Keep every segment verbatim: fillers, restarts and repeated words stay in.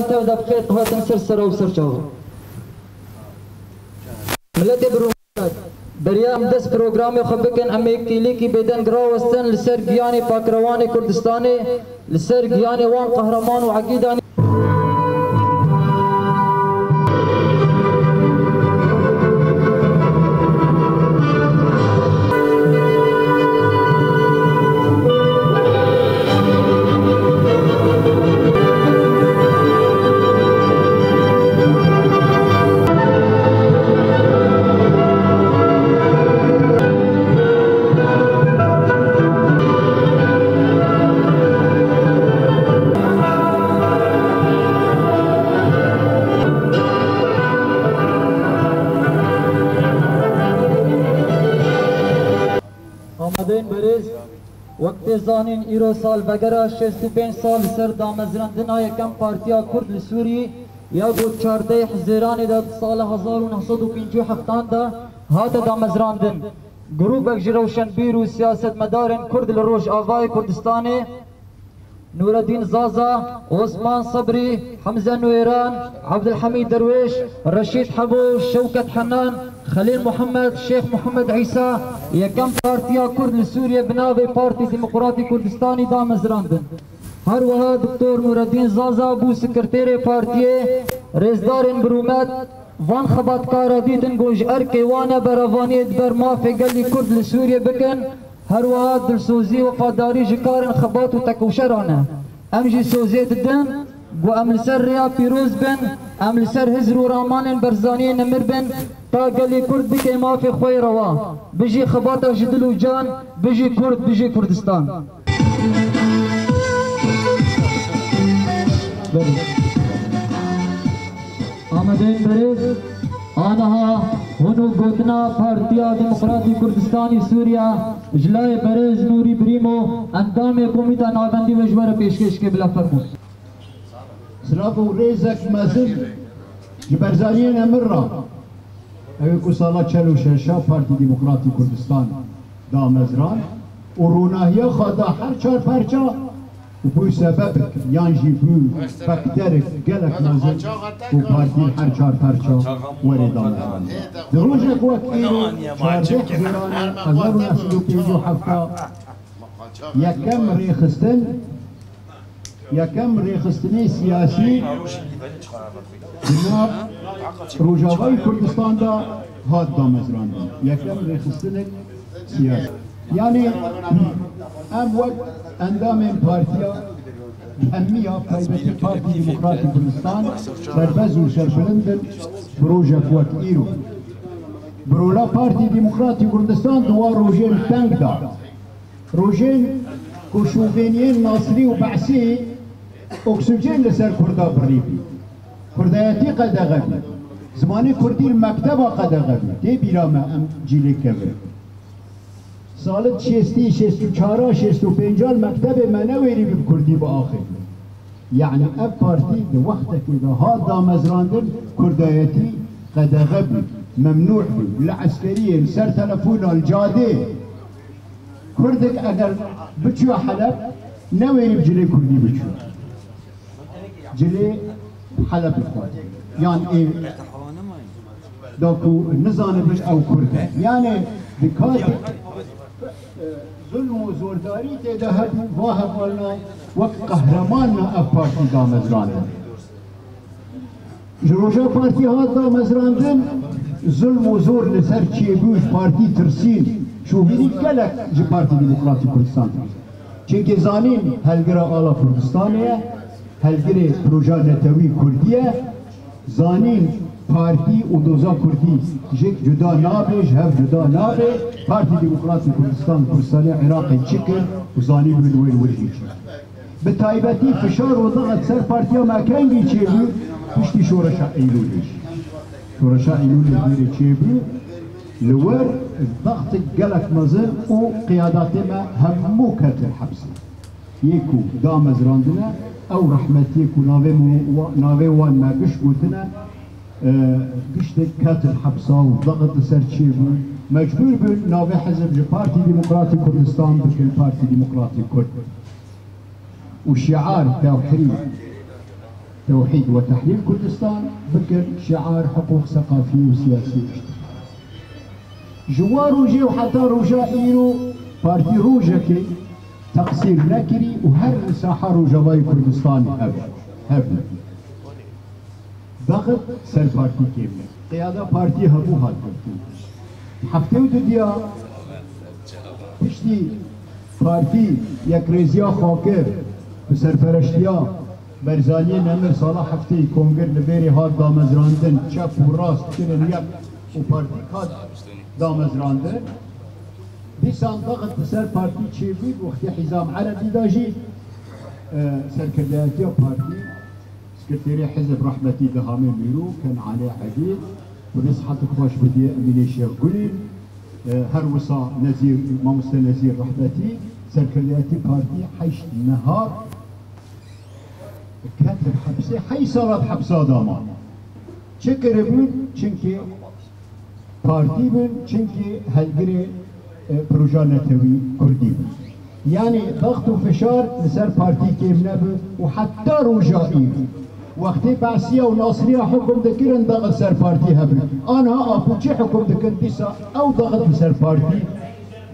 Tev de bi xêr hatin ser sera û ser çava. Miletê bi rûmet, beriya em dest programê xwe bikin, em ê kêlîkî bêdeng rawestin li ser giyanê pakrewanê Kurdistanê, li ser giyanê wan qehreman û egîdanê. Amadeyên berêz, wek tê zanîn, îro salvegera şêst û pênc sal li ser damezrandina yekem Partiya Kurd li Sûriyê ya ku çardeh Hizêranê de di sala hezar û neh sed û pêncî û heftan de hate damezrandin. Grûpek ji rewşenbîr û siyasetmedarên Kurd li Rojavayê Kurdistanê, Nûreddîn Zaza, Osman Sebrî, Hemze Nûêran, Ebdulhemîd Derwêş, Reşîd Hebo, Şewket Henan, Xelîl Muhammed, Şêx Muhammed Îsa, yekem Partiya Kurd li Sûriyê bi navê Partî Demokratî Kurdistanî damezrandin. Her wiha Doktor Nûreddîn Zaza bû sekreterê partiyê, rêzdarên bi rûmet van xebatkara dîtin ku ji erkê wan e berevaniyê di ber mafê gelî Kurd li Sûriyê bikin, her wiha dilsozî, wefadarî ji karên xebat û tekoşeran e. Em jî sozê didin ku em li ser rêya pîroz bin, em li ser hizr û ramanên Barzaniyê nemir bin, ta gelê Kurd bike mafê xwe yê rewa. Bijî xebata ji dil û can, bijî Kurd, bijî Kurdistan. Belê. Amadeyên berêz, aniha hûn û gotina Partiya Demokratî Kurdistanî Sûriya ji layê berêz Nûrî Birîmo, endamê Komîta Navendî ve ji we re pêşkêş ke, bila fermûn. Silav û rêzek mezin ji Barzaniyên Emir re. Ew ê ku sala çel û şeş a Partî Demokratî Kurdistan damezrand û ronahiya xwe da her çar perça û bû sebebek yan jî bû fekterek gelek mezin û partî her çar perça werê damezrand. Di rojek wek îro çardeh Hizîranê hezar û neh sed û pêncî û heft yekem rêxistin Yekem rêxistinê siyasî di nav Rojavayê Kurdistan de hat damezrandin. Yekem rêxistinek siyasî. Yanî em wek endamên partiya hemiya taybetî Partî Demokratî Kurdistan serbez û serbilind in bi rojek wek îro. Bi rola Partî Demokratî Kurdistan di wan rojên teng de Rojên ku şûvêniyên Nasrî û Be'sî oksîjen li ser Kurda birî bû. Kurdayetî qedexe bû. Zimanê Kurdî li mekteba qedexe bû. Tê bîra me em cîlê kevin. Salit şêstî, şêst û çar a, şêst û pênc a li mektebê me newêrî bû bi Kurdî biaxivin. Yanî ev partî di wextekê de hat damezrandin, kurdayetî qedexe bû, memnû bû. Li eskeriyê, li ser telefona, li cadê. Kurdek eger biçûya Heleb, newêrî bi cilê Kurdî biçû. Cilê Heleb dixwar. Yan ê da ku nizanibin ew Kurd e. Yani di katê, e, zulm û zordarî tê de hebû, va hevalna wek qehremanna ev partî damezrandin. Ji roja partî hat damezrandin, zulm û zor li ser çêbû, ji partî tirsîn, şûvînî gelek ji Partî Demokratîk Kurdistan dibe. Çimkî zanîn helgira ala Kurdistanê ye, helgirê proja netewî Kurdî ye, zanîn partî û doza Kurdî jêk cuda nabe, ji hev cuda nabe, Partî Demokratîk Kurdistan Kurdistanê Iraqê çi kir û zanîbû li wê li wir jî çi. Bi taybetî fişar û dixet ser partiya me kengî çêbû, piştî şoreşa Eylûlê jî. Şoreşa Eylûlê jî çêbû, li wir dextik gelek mezin û qiyadatê me hemû ketin hepsê. Yê ku damezrandine, ew rehmetiyê ku navê me wa-, navê wan me giş gotine, e, giştek ketin hepsa û dexit li ser çêbû. Mecbûr bûn navê hizb ji Partî Demokratîk Kurdistan bikin Partî Demokratîk Kurd. û şiar tewhîd. Tewhîd we tehrîr Kurdistan bikin şiar hiqûq seqafî û siyasî. Ji wan rojê û heta roja îro partî rojekê teqsîr nekirî û her li saha Rojavayê Kurdistanê hebû. Hebû. Daxit ser partî kêm ne. Qiyada partî hemû hat girtin. Heftê û du diya piştî partî yekrêziya xwe kir, bi serpereştiya Barzaniyê Nemir sala heftê kongir li vêrê hat damezrandin, çep û rast kirin yek û partî hat damezrandin. Dîsan daxit li ser partî çêbû, wextê Hîzam Erebî de jî, e, serkirdayetiya partî Sekreterê Hizb rehmetî Dihamê Mîrû, Kenanê Edî, Xwedê sihetê xweş bidî, Emînê Şêxgulî, e, her wisa Nezîr, Mamoste Nezîr rehmetî, serkirdayetî partî heşt nehar ketin hepsê, heyş sala di hepsa de man. Çi kiribûn? Çimkî partî bin, çimkî helgirê, e, proja netewî kurdî bin. Yanî daxt û fişar li ser partî kêm nebû û heta roja îro. Wextê Behsiya û Nasiriya hukum dikirin, daxit ser partî hebû. Aniha Apoçî hukum dikin, dîsa ew daxit li ser partî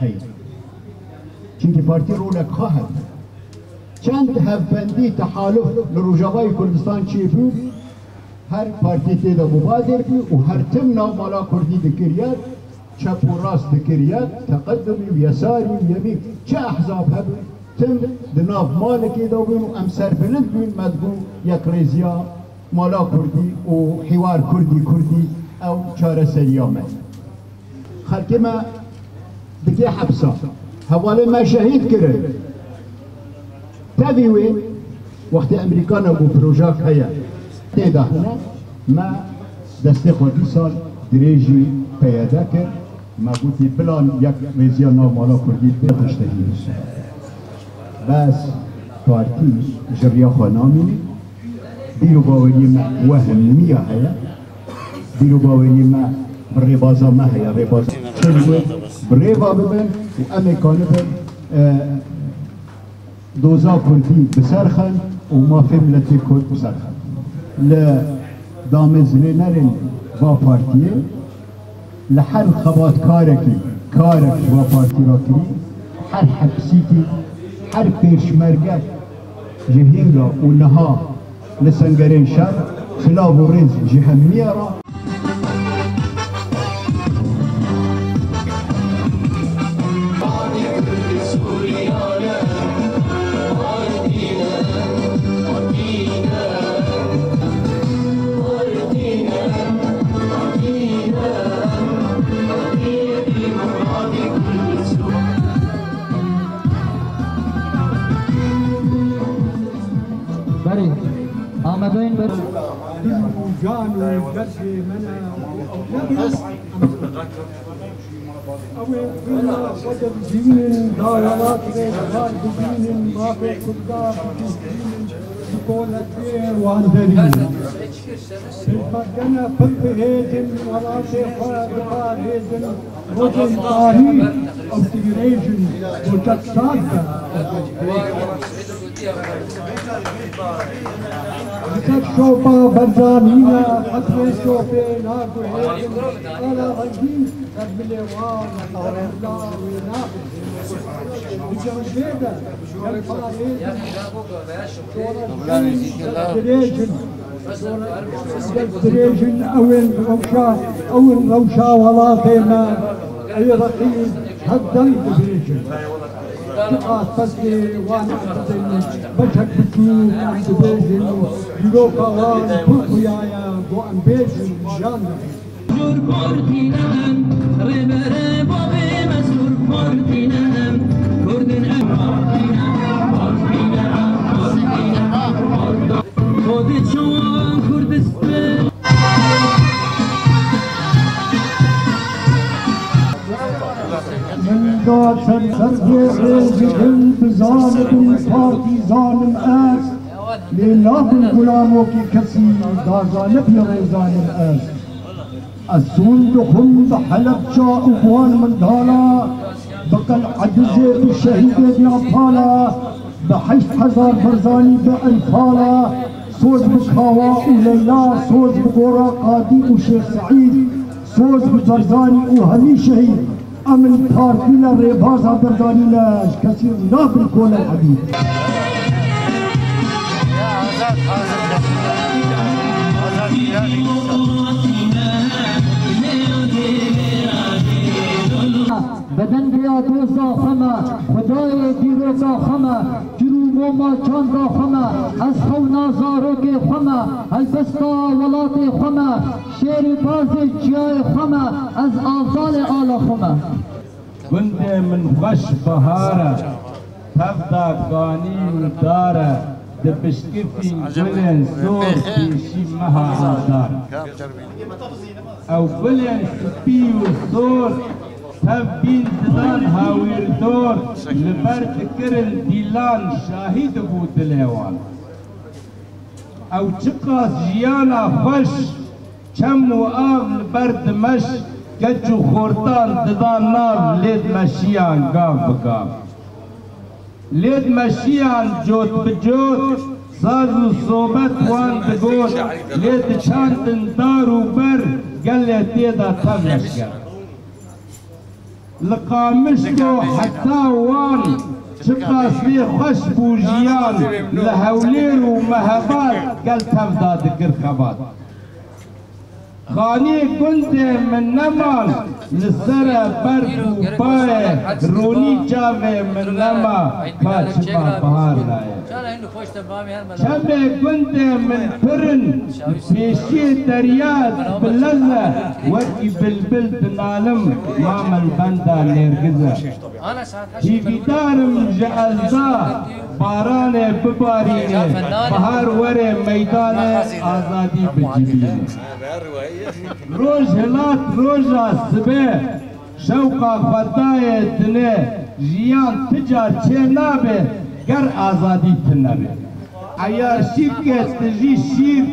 heye. Çimkî partî rolek xwe hebû. Çend hevbendî, tehaluf li Rojavayê Kurdistan çêbû, her partî tê de mubadir bû û her tim nav mala kurdî dikir yek, çep û rast dikir yek, teqedumî û yesarî û yemîn çi ehzab hebûn, tim di nav malekê de bûn û em serbilind bûn, me dibû yekrêziya mala kurdî û hîwar kurdî kurdî ew çareseriya me. Xelkê me digê hepsa. Hevalê me şehîd kirin. Tevî wê, wextê Amerîka nebû, projak heye. Tê de hene, me destê xwe dîsan dirêjî P Y D kir. Me gotî, bila yekrêziya nav mala kurdî bê tiştekî. Bes partî ji riya xwe namîne. Bîr û baweriyê me wehmiya heye. Bîr û baweriyê me bi rêbaza me heye, rêbaza çi li wir bi rêva bibin û em ê kanibin, e, doza kurdî bi ser xin û mafê miletê kurd bi ser xin. Li damezrênerên va partiyê, li her xebatkarekî karek ji va partî re kirî, her hepsîkî, her pêşmergek ji hîn re û niha li sengerên şer, silav û rêz ji hemiya re. Berê, amadeyên ber. Dil û can û derdê me ne. Ew ê bila xwe de bibînin, da welat rêzgar bibînin, mafê Kurda bibînin, bi kolekê wan derînin. Pêşmergene pir bihêzin, welatê xwe biparêzin, rojên tarî ew dirêjin, rojek saz be. Li ser şopa Barzanî ne, qetrê şopê naguhêzin, ala rengîn ser milê wan, ala wê naxin. Di cem vê de, em parêzin, şoreşgerên dirêjin. Dirêjin ew ên rewşa, ew ên rewşa welatê me, ey reqîb hevdeng dibêjin. Çiqas pesê wan em bidin, beşek biçûk em dibêjin. Dîroka wan pir xuya ye, ku em bêjin jiyan dibêjin. Jur partî ne em, rêberê bavê me jur partî ne em. Kurdin em partî ne em, partî ne em, partî ne em. Xwedê çawan Kurdistan. Min da ser ser vê rêzî dil bizanim, partîzanim ez. Lê nabim gulamokî kesî, da zanibî rêzanim ez. Ez sûn dixwim bi Helebça û guhan min dala, bi Qel'edizê, bi şehîdê Nafala, bi heşt hezar Barzanî bi enfala, Soz bi Kawa û Leyla, soz bi gora Qadî û Şêx Seîd, soz bi Barzanî û hemî şehîd. Em in partî ne, rêbaza Barzanî ne, ji kesî nabin kolem Ebîd. Bedengê ya doza xwe me, Xwedayê dîroka xwe me, çir û moma çanda xwe me, ez xewna zarokê xwe me, helbesta welatê xwe me, şêr û bazê çiyayê xwe me, ez avdalê ala xwe me. Gundê min xweş bahar e, tevda kanî û dar e, dibişkifîn gulên sor pêşî meha adar. Ew gulên spî û sor tev bîn didan hawîrdor, li ber dikirin dîlan şahî dibû dilê wan. Ew çiqas jiyana xweş, çem û av li ber dimeş, keç û xortan didan nav, lê dimeşiyan gav bi gav. Lê dimeşiyan cot bi cot, saz û sobet wan digot, lê diçandin dar û ber, gelê tê de tev leşker. Li Qamişlo heta wan çiqas lê xweş bû jiyan, li Hewlêr û Mehebat gel tev da dikir xebat. Xaniyê gundê min neman, li ser e berf û bayê, ronî çavê min nema, ka çima bahar nayê. Çemê gundê min pir in, li pêşiyê derya bi lez e, wekî bilbil dinalim, ma min benda nêrgiz e. Hîvîdar im ji ezda baranê bibarîne, bahar were meydanê, azadî bicivîne. Roj hilat roja sibe, şewqa xwe dayê dinê, jiyan ti car çê nabe, ger azadî tune be. Eya şîrke tijî şîr,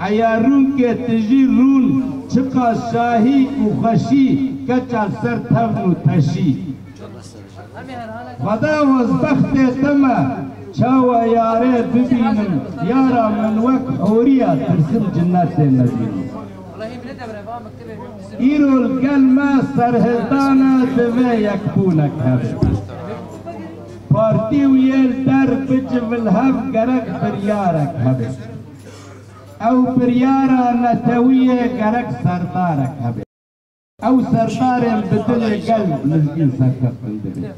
eya rûnke tijî rûn, çiqas şahî û xweşî, keça li ser tevn û teşî. Xweda wez bextê te me, çawa yarê bibînim, yara min wek horiya tirsim cinnetê nebînim. Îro li gel me serhildane, divê yekbûnek hebe. Partî û yê li der bicivin hev, gerek biryarek hebe. Ew biryara netewî ye, gerek serdarek hebe. Ew serdarên bi dilê gel lizgîn serkeftin dibe.